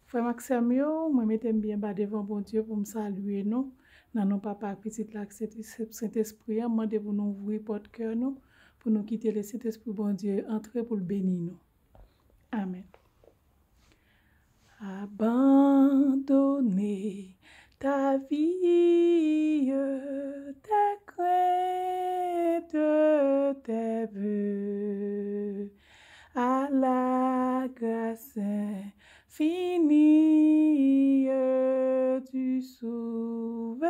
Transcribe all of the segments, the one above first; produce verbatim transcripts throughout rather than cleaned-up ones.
Frè m ak sè m yo, mwen mete m byen ba devan Bondye pou m salye nou. Nan non Papa ak Pitit la ak Sentespri an, m mande pou nou ouvri pòt kè nou, pou nou kite Lesentespri Bondye antre pou l beni nou. Amèn. Abandonner ta vie, tes craintes, tes vœux à la grâce infinie du souverain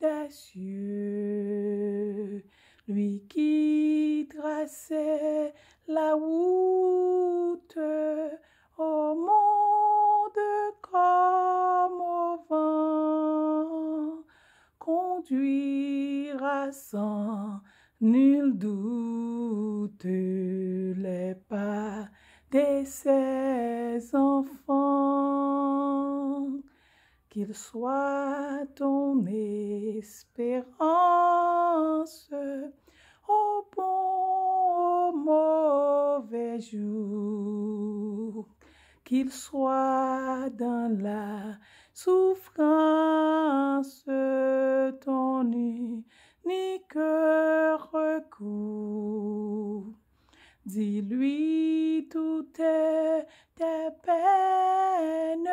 des cieux, lui qui traçait la route au monde comme au vent, conduira sans nul doute les pas de ses enfants. Qu'il soit ton espérance au bon, au mauvais jour, qu'il soit dans la souffrance ton unique recours. Dis-lui toutes tes peines,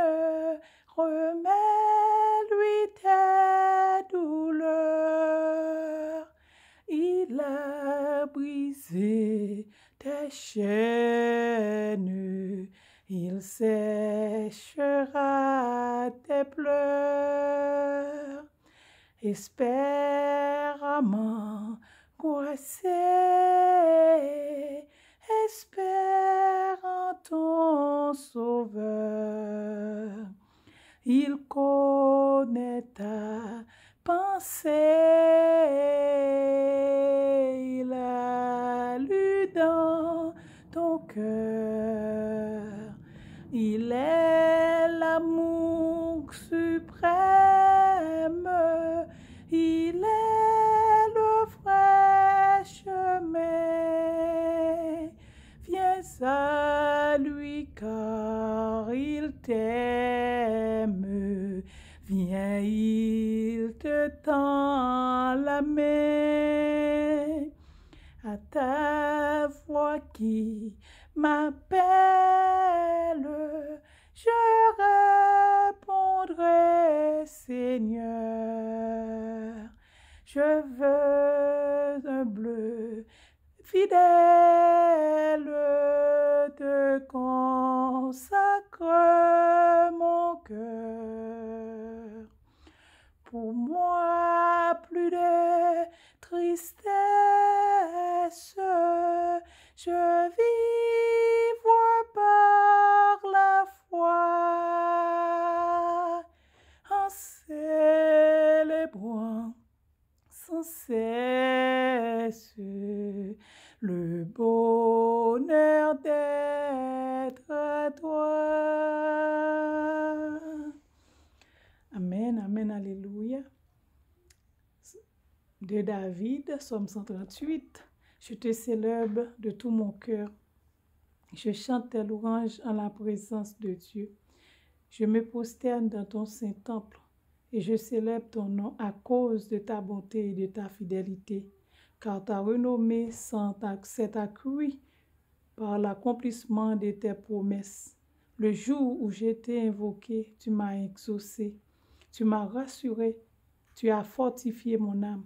remets-lui tes douleurs. Il a brisé tes chaînes, il séchera tes pleurs. Espère en m'angoisser, espère en ton Sauveur. Il connaît ta pensée, il a lu dans ton cœur. Il est l'amour suprême, il est le vrai chemin. Viens à lui car il t'aime. Viens, il te tend la main. À ta voix qui m'appelle, je répondrai, Seigneur. Je veux humblement, fidèle, te consacrer mon cœur. Pour moi, plus de tristesse, je vivrai par la foi, en célébrant sans cesse le bonheur d'être à toi. Amèn, amèn, alelouya. De David, Sòm cent trente-huit. Je te célèbre de tout mon cœur. Je chante tes louanges en la présence de Dieu. Je me prosterne dans ton saint temple et je célèbre ton nom à cause de ta bonté et de ta fidélité, car ta renommée s'est accrue par l'accomplissement de tes promesses. Le jour où je t'ai invoqué, tu m'as exaucé. Tu m'as rassuré, tu as fortifié mon âme.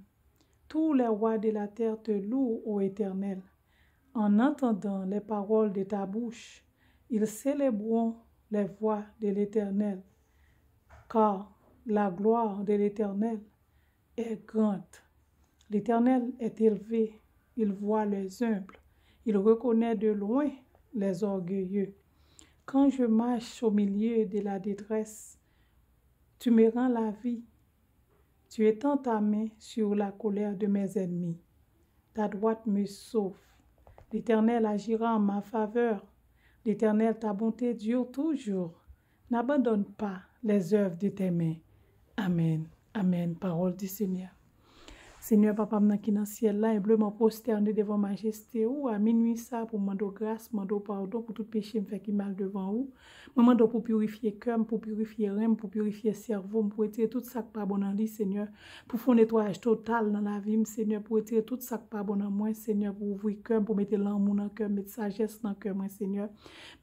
Tous les rois de la terre te louent, ô Éternel. En entendant les paroles de ta bouche, ils célébreront les voies de l'Éternel, car la gloire de l'Éternel est grande. L'Éternel est élevé, il voit les humbles, il reconnaît de loin les orgueilleux. Quand je marche au milieu de la détresse, tu me rends la vie. Tu étends ta main sur la colère de mes ennemis. Ta droite me sauve. L'Éternel agira en ma faveur. L'Éternel, ta bonté dure toujours. N'abandonne pas les œuvres de tes mains. Amèn. Amèn. Parole du Seigneur. Senyè, Papa m nan ki nan syèl la, enbleman pwostène devan majeste ou a minwi sa pou m mande w gras, mande w padon pou tout peche m fè ki mal devan ou. Mwen mande w pou pirifye kè m, pou pirifye ren m, pou pirifye sèvo m, pou retire tout sa k pa bon nan li, Senyè. Pou fè yon netwayaj total nan lavi m, Senyè, pou retire tout sa k pa bon nan mwen, Senyè, pou ouvri kè m, pou mete lanmou nan kè m, met sajès nan kè mwen, Senyè.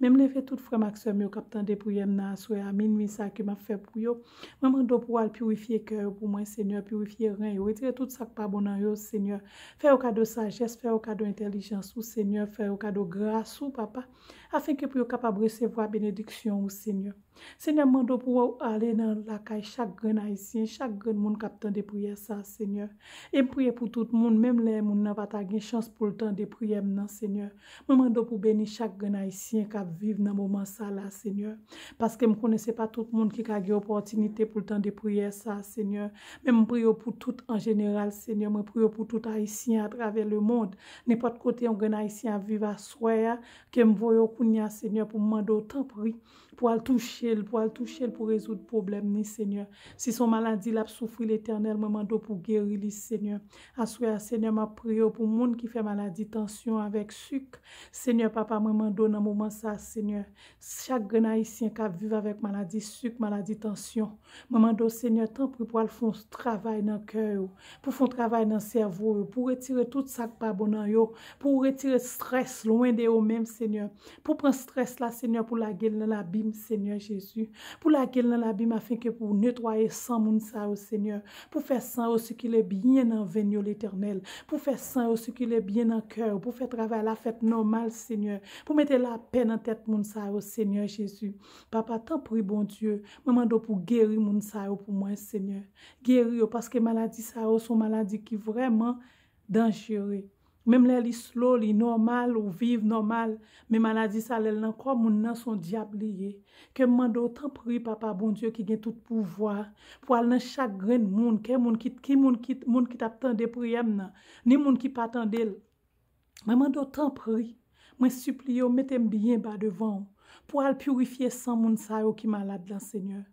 Men m leve tout frè m ak sè m yo k ap tande priyè m nan aswè a, minwi sa ke m ap fè pou yo. Mwen mande w pou w al pirifye kè yo pou mwen, Senyè, pirifye ren yo, retire tout sa k pa bon nan yo, Senyè. Fè yo kado sajès, fè yo kado entèlijans ou, Senyè, fè yo kado gras ou, Papa, afenke pou yo kapab resevwa benediksyon ou, Senyè. Senyè, m mande w pou w ale nan lakay chak grenn Ayisyen, chak grenn moun k ap tande priyè sa, Senyè. E m priye pou tout moun, menm lè moun nan pa ta gen chans pou l tande priyè m nan, Senyè. Mwen mande w pou beni chak grenn Ayisyen k ap viv nan moman sa la, Senyè. Paske m konnen se pa tout moun ki ka gen opòtinite pou l tande priyè sa, Senyè. Men m priye w pou tout an jeneral, Senyè. Mwen priye w pou tout Ayisyen atravè lemond. Nenpòt kote yon grenn Ayisyen ap viv aswè a, ke m voye w kounye a, Senyè, pou m mande w, tanpri, pou al touche l, pou al touche l, pou rezoud pwoblèm ni, Senyè. Si se yon maladi l ap soufri, Letènèl, mwen mande w pou geri li, Senyè. Aswè a, Senyè, m ap priye w pou moun ki fè maladi tansyon avèk sik. Senyè, Papa, mwen mande w nan moman sa, Senyè, chak grenn Ayisyen k ap viv avèk maladi sik, maladi tansyon, mwen mande w, Senyè, tanpri, pou al fè yon travay nan kè yo, pou fè yon travay nan sèvo yo, pou retire tout sa k pa bon nan yo, pou retire strès lwen de yo menm, Senyè. Pou pran strès la, Senyè, pou lage l nan labim, Senyè Jezi. Pou lage l nan labim afenke pou netwaye san moun sa yo, Senyè. Pou fè san yo sikile byen nan venn yo, Letènèl. Pou fè san yo sikile byen nan kè yo. Pou fè travay la fèt nòmal, Senyè. Pou mete lapè nan tèt moun sa yo, Senyè Jezi. Papa, tanpri, Bondye, mwen mande w pou geri moun sa yo pou mwen, Senyè. Geri yo, paske maladi sa yo se yon maladi ki vrèman danjere. Menm lè li slow, li nòmal, ou viv nòmal, men maladi sa, lè l nan kò moun nan, se yon dyab li ye. Ke m mande w, tanpri, Papa Bondye ki gen tout pouvwa, pou al nan chak grenn moun, ke moun ki, ki moun ki, moun ki t ap tande priyè m nan, ni moun ki pa tande l. Mwen mande w, tanpri, mwen sipliye w, mete m byen ba devan w, pou al pirifye san moun sa yo ki malad la, Senyè.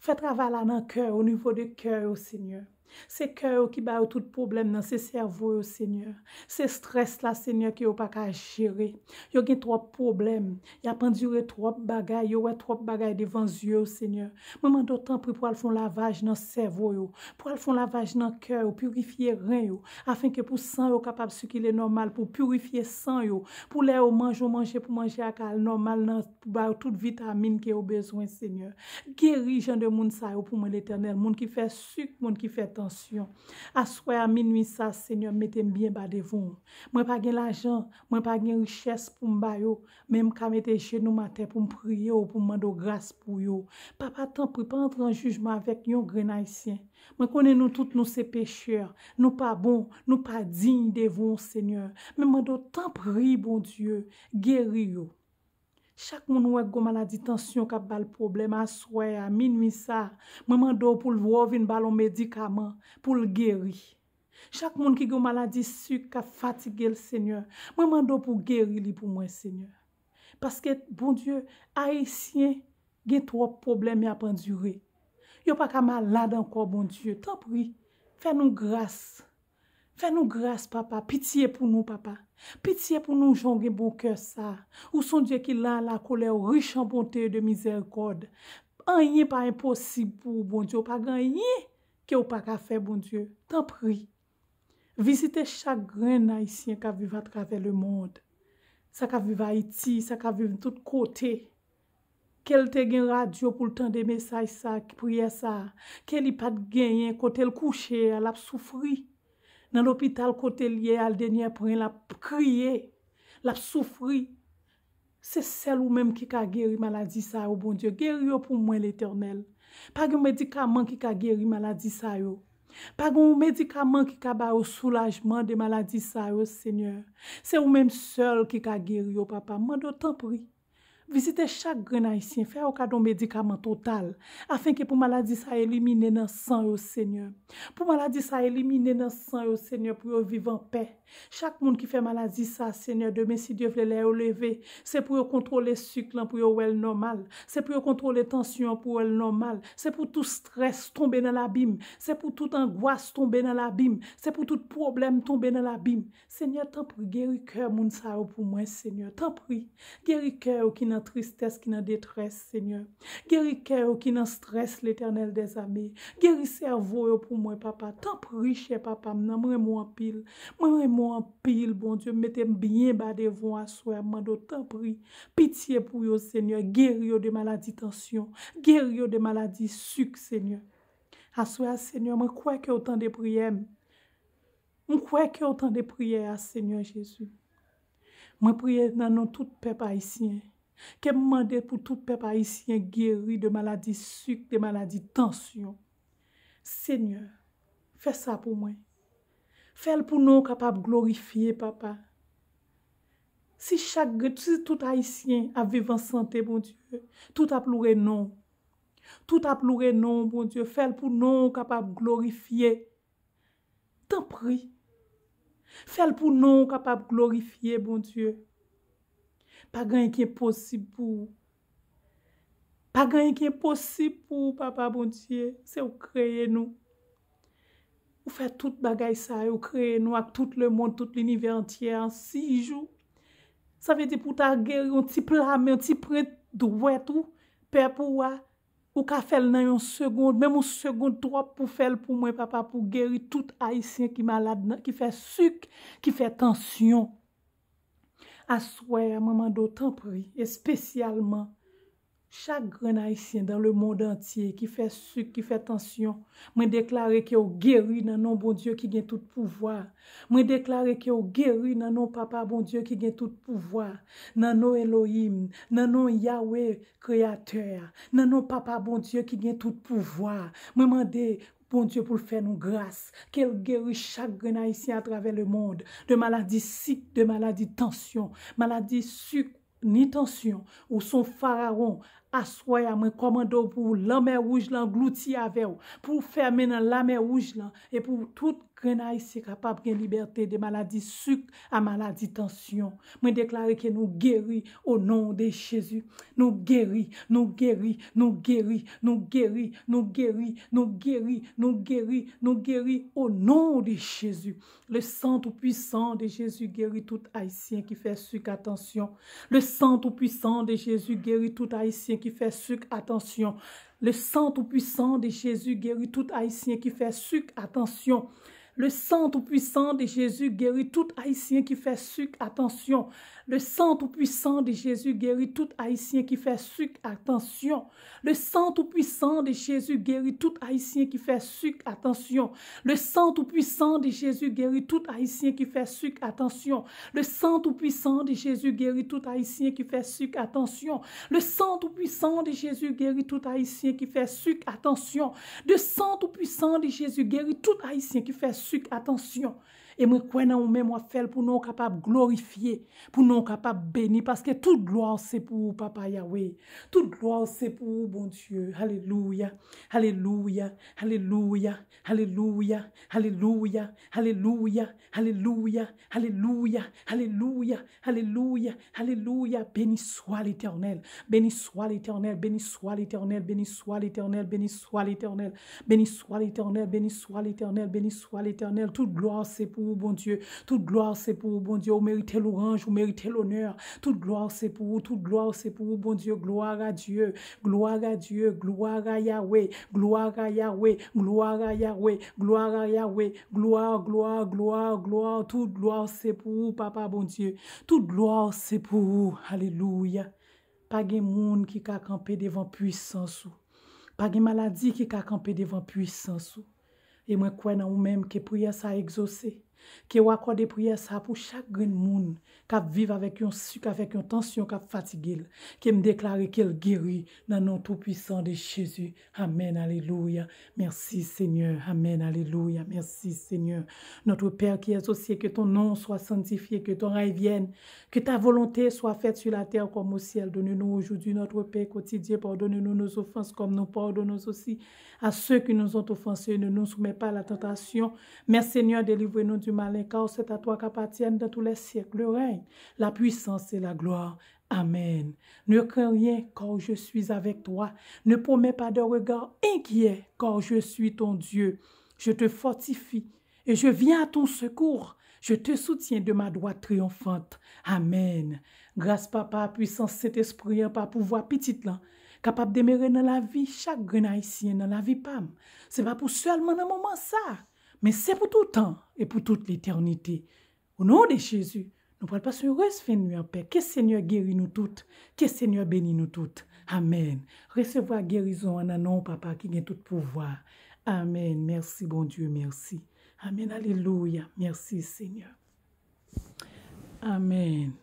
Fè travay la nan kè yo, o nivo de kè yo, Senyè. Se kè yo ki ba yo tout pwoblèm nan, se sèvo yo, Senyè. Se strès la, Senyè, ke yo pa ka jere. Yo gen twòp pwoblèm. Y ap andire twòp bagay, yo wè twòp bagay devan zye yo, Senyè. Mwen mande w, tanpri, pou al fè yon lavaj nan sèvo yo, pou al fè yon lavaj nan kè yo, pirifye ren yo, afenke pou san yo kapab sikile nòmal, pou pirifye san yo, pou lè yo manje yon manje, pou manje a ka al nòmal nan, pou ba yo tout vitamin ke yo bezwen, Senyè. Geri jan de moun sa yo pou mwen, Letènèl, moun ki fè sik, moun ki fè tansyon. Aswè a minwi sa, Senyè, mete m byen ba devan w. Mwen pa gen lajan, mwen pa gen richès pou m ba yo, men m ka mete jenou m atè pou m priye w, pou m mande w gras pou yo. Papa, tanpri, pa antre an jijman avèk yon grenn Ayisyen. Mwen konnen nou tout nou se pechè, nou pa bon, nou pa diy devan w, Senyè. Men m mande w, tanpri, Bondye, geri yo. Chak moun ou wè k gon maladi tansyon k ap ba l pwoblèm aswè a, minwi sa, mwen mande w pou l wè w vin ba l yon medikaman pou l geri. Chak moun ki gen yon maladi sik k ap fatige l, Senyè, mwen mande w pou w geri li pou mwen, Senyè. Paske, Bondye, Ayisyen gen twòp pwoblèm y ap andire. Yo pa ka malad ankò, Bondye. Tanpri, fè nou gras. Fè nou gras, Papa. Pitye pou nou, Papa. Pitye pou nou, jan w gen bon kè sa. Ou se yon Dye ki lent à la colère, riche en bonté et de miséricorde. Anyen pa enposib pou ou, Bondye. Ou pa gen anyen ke w pa ka fè, Bondye. Tanpri, vizite chak grenn Ayisyen k ap viv atravè lemond. Sa k ap viv Ayiti, sa k ap viv tout kote. Ke l te gen radyo pou l tande mesaj sa, priyè sa, ke li pa t genyen, kote l kouche a, l ap soufri. Nan lopital kote l ye a, l denyè pwen, l ap kriye, l ap soufri. Se sèl ou menm ki ka geri maladi sa yo, Bondye. Geri yo pou mwen, Letènèl. Pa gen medikaman ki ka geri maladi sa yo. Pa gen yon medikaman ki ka ba yo soulajman de maladi sa yo, Senyè. Se ou menm sèl ki ka geri yo, Papa. M mande w, tanpri, Vizite chak grenn Ayisyen, fè yo kado medikaman total, afen ke pou maladi sa elimine nan san yo, Senyè. Pou maladi sa elimine nan san yo, Senyè, pou yo viv anpè. Chak moun ki fè maladi sa, Senyè, demen, si Dye vle, lè yo leve, se pou yo kontwole sik lan pou yo wè l nòmal. Se pou yo kontwole tansyon an pou wè l nòmal. Se pou tout strès tonbe nan labim. Se pou tout angwas tonbe nan labim. Se pou tout pwoblèm tonbe nan labim. Senyè, tanpri, geri kè moun sa yo pou mwen, Senyè. Tanpri, geri kè yo ki nan tristès, ki nan detrès, Senyè. Geri kè yo ki nan strès, Letènèl dèzame. Geri sèvo yo pou mwen, papa. Tanpri, chè papa m nan, mwen renmen w anpil. Mwen renmen w anpil, Bondye. M mete m byen ba devan w aswè a, m mande w tanpri. Pitye pou yo, Senyè. Geri yo de maladi tansyon. Geri yo de maladi sik, Senyè. Aswè a, Senyè, mwen kwè ke w tande priyè m. M kwè ke w tande priyè a, Senyè Jezi. Mwen priye nan non tout pèp ayisyen. Ke m mande pou tout pèp ayisyen geri de maladi sik, de maladi tansyon. Senyè, fè sa pou mwen. Fè l pou non w kapab glorifye, papa. Si chak grenn, si tout ayisyen ap viv an sante, Bondye, tout ap loure non w. Tout ap loure non w, Bondye. Fè l pou non w kapab glorifye. Tanpri, fè l pou non w kapab glorifye, Bondye. Pa gen anyen ki enposib pou ou. Pa gen anyen ki enposib pou ou, papa Bondye. Se ou k kreye nou. Ou fè tout bagay sa yo, ou kreye nou ak tout lemonn, tout linivè antye an sis jou. Sa vle di pou w ta geri yon ti pla men, yon ti prent dwèt ou, pèp ou a, ou ka fè l nan yon segond, menm yon segond twòp pou fè l pou mwen, papa, pou geri tout ayisyen ki malad, nan, ki fè sik, ki fè tansyon. Aswè a, mwen mande w tanpri, espesyalman, chak grenn ayisyen dans le monde entier ki fè sik, ki fè tansyon, mwen deklare ke w geri nan non Bondye ki gen tout pouvwa. Mwen deklare ke w geri nan non Papa Bondye ki gen tout pouvwa, nan non Elohim, nan non Yawe, Kreyatè a, nan non Papa Bondye ki gen tout pouvwa. Mwen mande Bondye pou l fè nou gras, ke l geri chak grenn ayisyen atravè lemonn, de maladi sik, de maladi tansyon, maladi sik, ni tansyon, ou se yon farawon. Aswè a, mwen kòmande w pou lanmè wouj lan anglouti avè w, pou w fèmen nan lanmè wouj lan, e pou tout grenn ayisyen kapab gen libète de maladi sik a maladi tansyon. Mwen deklare ke nou geri o non de Jezi. Nou geri, nou geri, nou geri, nou geri, nou geri, nou geri, nou geri, nou geri o non de Jezi. Le sang tout puissant de Jésus guérit tout Haïtien qui fait sucre à tension. Le sang tout puissant de Jésus guérit tout Haïtien qui fait sucre à tension. Le sang tout puissant de Jésus guérit tout Haïtien qui fait sucre à tension. Le sang tout puissant de Jésus guérit tout Haïtien qui fait sucre à tension. Le sang tout puissant de Jésus guérit tout Haïtien qui fait sucre à tension. Le sang tout puissant de Jésus guérit tout Haïtien qui fait sucre à tension. Le sang tout puissant de Jésus guérit tout Haïtien qui fait sucre à tension. Le sang tout puissant de Jésus guérit tout Haïtien qui fait sucre à tension. Le sang tout puissant de Jésus guérit tout Haïtien qui fait sucre à tension. Le sang tout puissant de Jésus guérit tout Haïtien qui fait sucre à tension. E mwen kwè nan ou menm w ap fè l pou non w kapab glorifye, pou non w kapab beni, paske tout glwa se pou ou, Papa Yahweh. Tout glwa se pou ou, Bondye. Alelouya, alelouya, alelouya, alelouya, alelouya, alelouya, alelouya, alelouya, alelouya, alelouya, alelouya, alelouya. Beni swa Letènèl, beni swa Letènèl, beni swa Letènèl, beni swa Letènèl, beni swa Letènèl. Beni swa Letènèl, beni swa Letènèl, beni swa Letènèl. Tout glwa se pou ou, Bondye. Tout glwa se pou ou, Bondye. Ou merite lwanj, ou merite lonè. Tout glwa se pou ou, tout glwa se pou ou, Bondye. Gloire à Dieu, gloire à Dieu, gloire à Yahweh, gloire à Yahweh, gloire à Yahweh, gloire à Yahweh, gloire, gloire, gloire, gloire. Tout glwa se pou ou, Papa Bondye. Tout glwa se pou ou. Alelouya. Pa gen moun ki ka kanpe devan pwisans ou. Pa gen maladi ki ka kanpe devan pwisans ou. E mwen kwè nan ou menm ke priyè sa egzose. Ke w akòde priyè sa pou chak grenn moun k ap viv avèk yon sik, avèk yon tansyon k ap fatige l. Ke m deklare ke l geri nan non tou pwisan de Jezi. Amen, alelouya. Merci Seigneur. Amen, alelouya. Merci Seigneur. Notre Père qui es aux cieux, que ton nom soit sanctifié, que ton règne vienne, que ta volonté soit faite sur la terre comme au ciel. Donne-nous aujourd'hui notre pain quotidien. Pardonne-nous nos offenses comme nous pardonnons aussi à ceux qui nous ont offensés. Ne nous soumets pas à la tentation, mais Seigneur, délivre-nous du malin, car c'est à toi qu'appartiennent dans tous les siècles le règne, la puissance et la gloire. Amen. Ne crains rien, car je suis avec toi. Ne promets pas de regard inquiet, car je suis ton Dieu. Je te fortifie et je viens à ton secours. Je te soutiens de ma droite triomphante. Amen. Gras Papa, pwisans Sentespri an, pa pouvwa Pitit lan, kapab demere nan lavi chak grenn Ayisyen, nan lavi pa m. Se pa pou sèlman nan moman sa, men se pou tout tan e pou tout letènite. O non de Jezi, nou pral pase yon rès fen nwi an pè. Ke Senyè geri nou tout. Ke Senyè beni nou tout. Amen. Resevwa gerizon an nan non Papa ki gen tout pouvwa. Amen. Mèsi Bondye, mèsi. Amen. Alelouya. Mèsi Senyè. Amen.